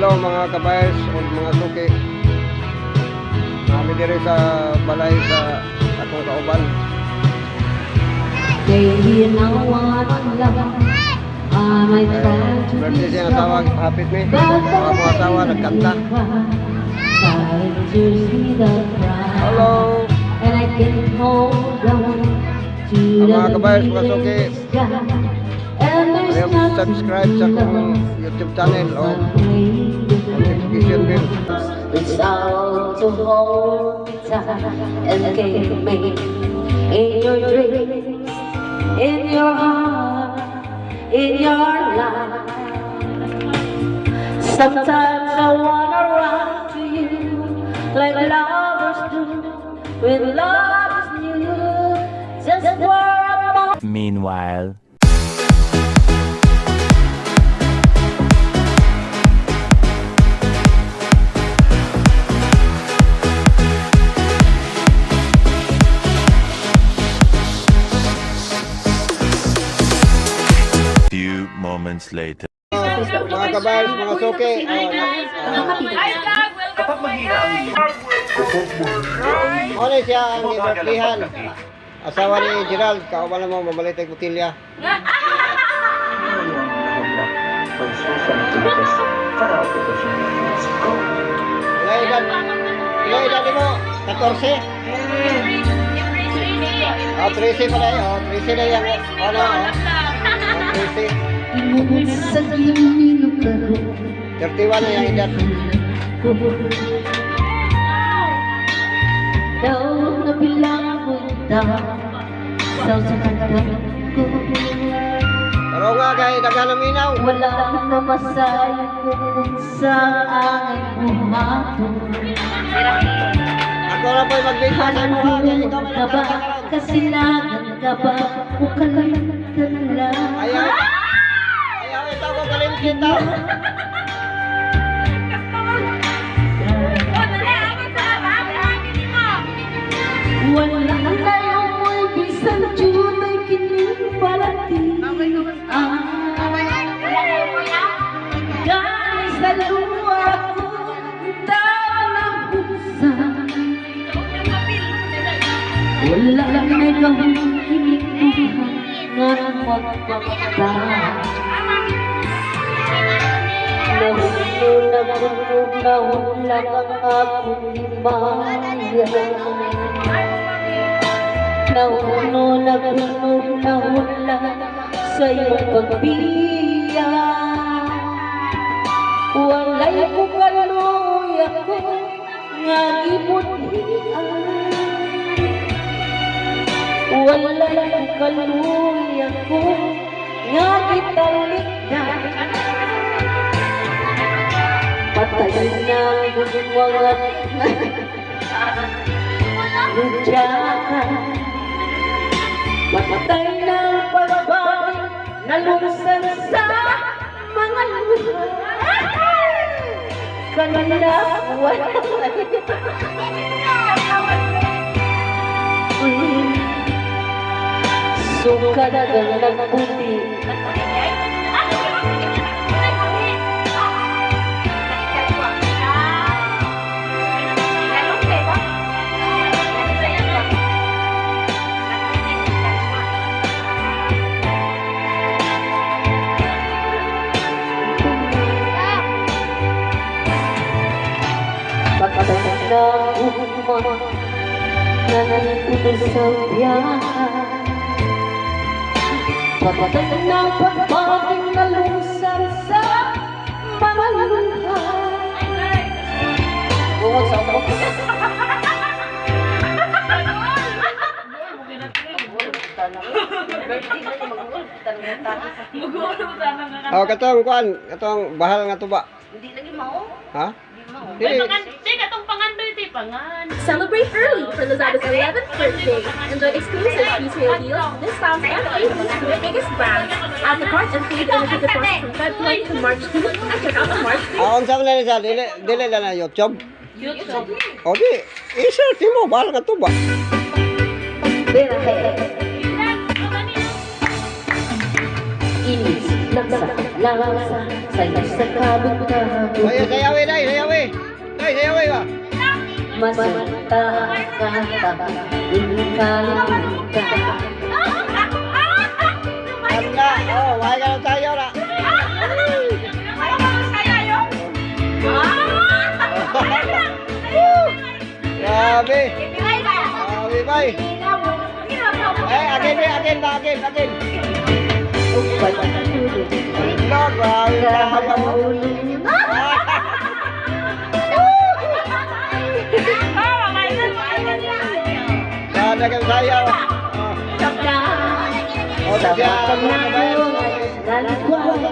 Hello, mga kabayers o mga suki. Nami diri sa balay sa akong kauban. Baby, now I'm love. I might try to Eh, be birthday siya asawa, strong, hapit ni. but Ang akong asawa nagkanta. Silent tears without cry. Hello. And I can hold on to Ang the mga kabayers, mga suki. sky. And there's Ayaw nothing subscribe sa akong YouTube channel o notification bell. It's all to hold me tight and keep me in your dreams, in your heart, in your life. Sometimes I wanna run to you like lovers do when love is new. Just for a moment. Meanwhile. Few moments later. Mga kabayers, mga suki. Oh, Kapag mahina ang Ano siya ang gibertihan. Asawa ni Gerald, kauban na mo mamalit og botilya. Pag-social activities, karaoke version. Let's go! Ila edad? Ila edad mo? 14? Ah, 13 pala eh. Oh, 13 na yan. Oh, no, oh. Oh, 13. Ingon sa Ginoo karon. 31 na yung edad. Daw nabilang ko daw sa sakatan ko. Pero nga kay daghan ng minaw. Wala na masayang kung sa angay buhaton. Ako na po'y magbenta sa imo ha. Kaya ikaw man Ka ang ba? kanta karon. Kasilagan ka ba? O kalimtan lang? Ayaw. Ayaw ito ko kalimtin tao. Wala na yung mo'y bisan junay kining balati. Ah, gani sa luwa ko, tanahusa. Wala na gawin kining nga magpakta. Nahulog ang akong himaya. Nahuno, nahuno, nahula sa iyong pagbiya. Walay ko kaluya ko nga gibudhian. Walay ko kaluya ko nga gitalikdan. Patay na ang mga Ludyakan. Patay na ang pagbati, nalungsan sa mga luha. Kanila wala. Sukad ang nagputi. Patay na ugma na nagputo sa biyahan. Patay na pagbating nalungsan sa mga luha. Bungod sa upo. Oh, katong kuan, katong bahal nga tuba. Hindi lagi mao. Ha? Hindi mao. Dili. Katong pangandoy ti pangan. Celebrate early for Lazada's 11th birthday. Enjoy exclusive retail deals, discounts, and freebies from the biggest brands. Add to cart and pay the initial deposit from Feb 20 to March 2 and check out on March 3. Ah, unsa man na siya? Dili dili na na YouTube. YouTube. O di, i-search mo bahal nga tuba. Pera. Inis, laksa. Lasa sa'yo sa kabog-kabog. Ay, sayawi, day, sayawi. Day, sayawi ba? Masanta ka ka ka. Ano? Oh, why ka lang tayo na? Grabe. Grabe, bay. Eh, again, bay, again ba, again, again. Lord, grabe ka mo. Sana kayo sayaw. Oh, Sa siya, mga mga kabayan. nalikuan.